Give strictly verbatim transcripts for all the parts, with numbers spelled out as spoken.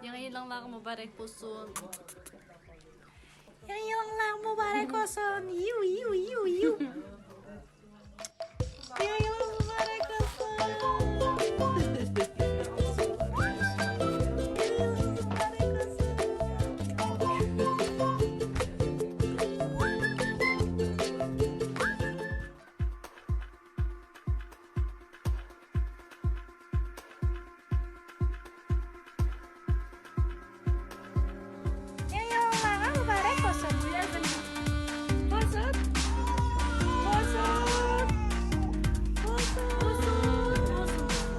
يېڭى يىلىڭلارغا مۇبارەك بولسۇن. يېڭى يىلىڭلار مۇبارەك بولسۇن. يۇ، يۇ، يۇ، يۇ. يېڭى يىلىڭلار مۇبارەك بولسۇن. يېڭى يىلىڭلارغا مۇبارەك بولسۇن. بولسۇن. بولسۇن. بولسۇن. بولسۇن.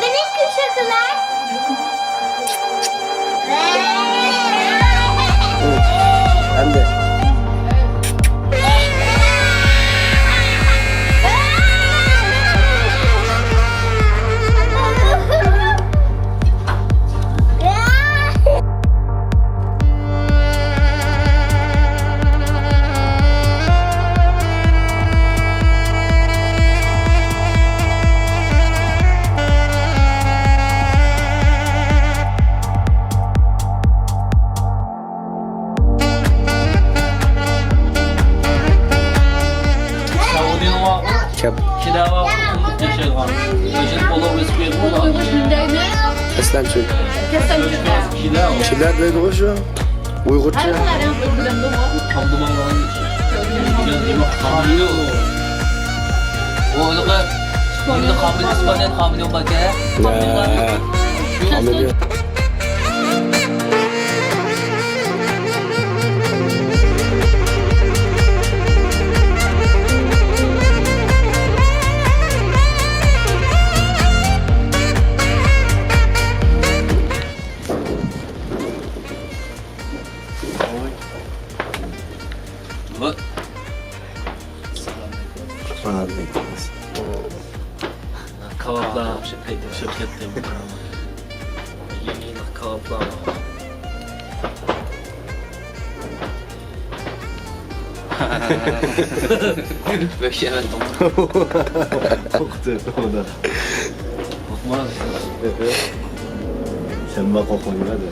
Benim küçükler. Hem de. كەپ. ئەسلەمچۇ. كىشىلەر دەيدىغۇ شۇ. ئۇيغۇرچە. كاۋاپلار پىشىپ كەتتى. يېڭى يىللىق كاۋاپلار. بۆشەمەن. توختى، توختى. قورقماڭ. سەن ما قورقماڭ دە.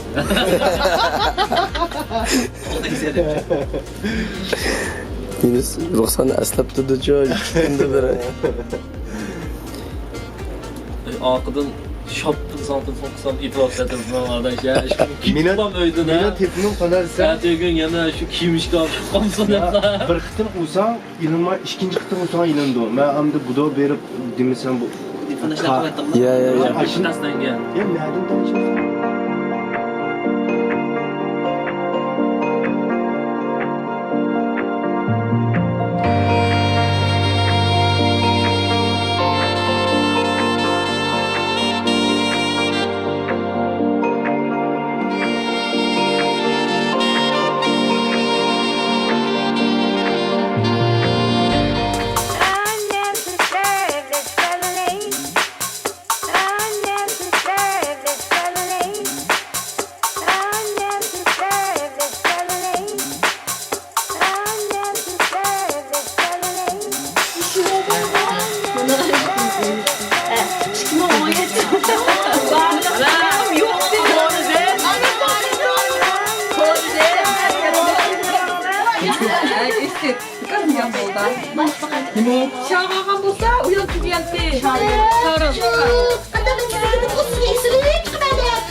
يۇنۇس رۇخسارنى ئەسلەپ تۇردىچۇ، ئىككى كۈندىن بېرى. ئارقىدىن شاپتىن ساڭتىن سوقسام ئېتىۋاپسەن تېلېفونغا ئاداش. يا، شۇ كىيىپ مېنىڭ، بولام ئۆيدىن، مېنىڭ ھە؟ تېلېفونۇم قانداق دېسەم؟ ئەتە كۈن يەنە شۇ كىيىم ئىشكاپ چىقىپ قالمىسۇن دەپلا. بىر قېتىم ئۇرساڭ ئېلىنماي، ئىككىنچى قېتىم ئۇرساڭ ئېلىنىدۇ. مەن ئەمدى بۇدا بېرىپ دېمىسەم بۇ. تېلېفوندا شۇنداق قىلىۋەتتىڭمۇ؟ يا، يا، يا. ئاشۇ تەسلەنگەن. يا، نەدىن تېپىشىمىز؟ شاغ ئالغان بولسا، ئۇيان تۇرۇپ يەتتى. قانداق بىر كىشىگە ئۇسسۇل ئېسىلىپ چىقىمەن دەپ.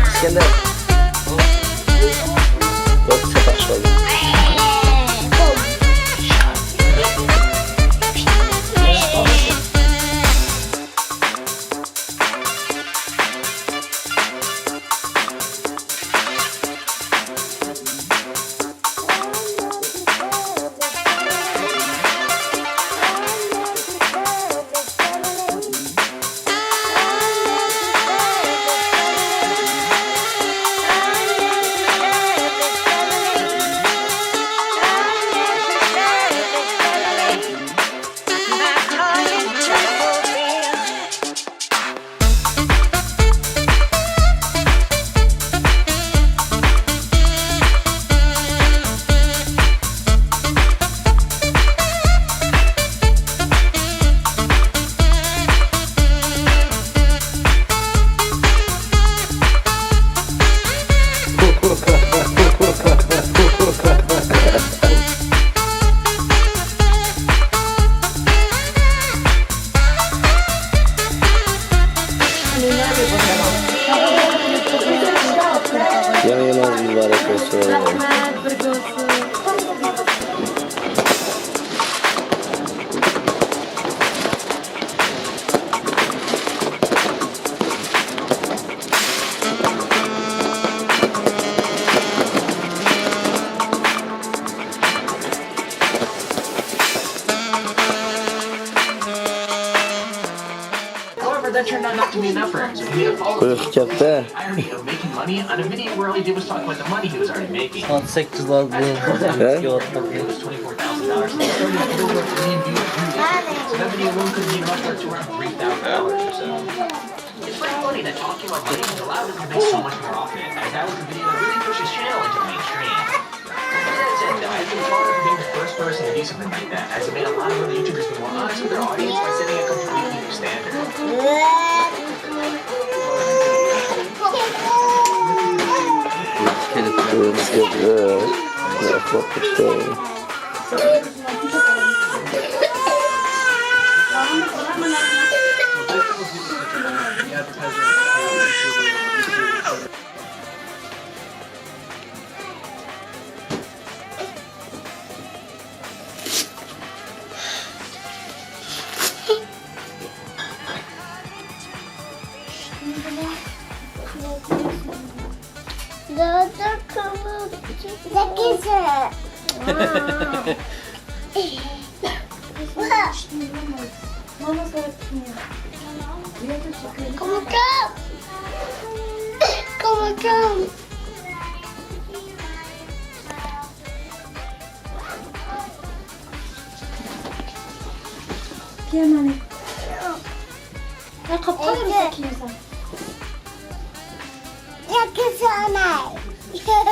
ئىسكەندەر. يېڭى يىلىڭىز مۇبارەك بولسۇن. However, that turned out not to be enough for him, so he made a follow-up. قۇيرۇقى كەپتە. Irony of making money on a video where all he did was talk about the money he was already making. ئون سەككىز ئالدى. ھە؟ It was twenty-four thousand dollars, and he started to build up the main view. So that video alone could have been up to around three thousand dollars or so. It's pretty funny that talking about money has allowed him to make so much more off it, as that was the video that really pushed his channel into the mainstream. That said, though, I've been far from being the first person to do something like that, as it made a lot of other YouTubers be more honest with their audience by setting a completely new standard. يامان. ھە، قاپقان ئۇرۇپ كېلىسەن. ياكى سانا. ياكى.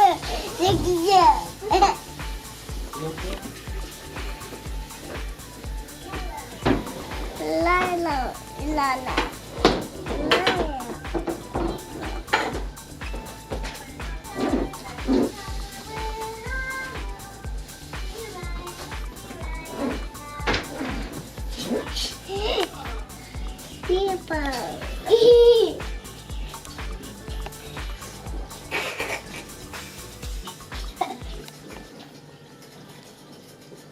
لا، لا، لا، لا. لا.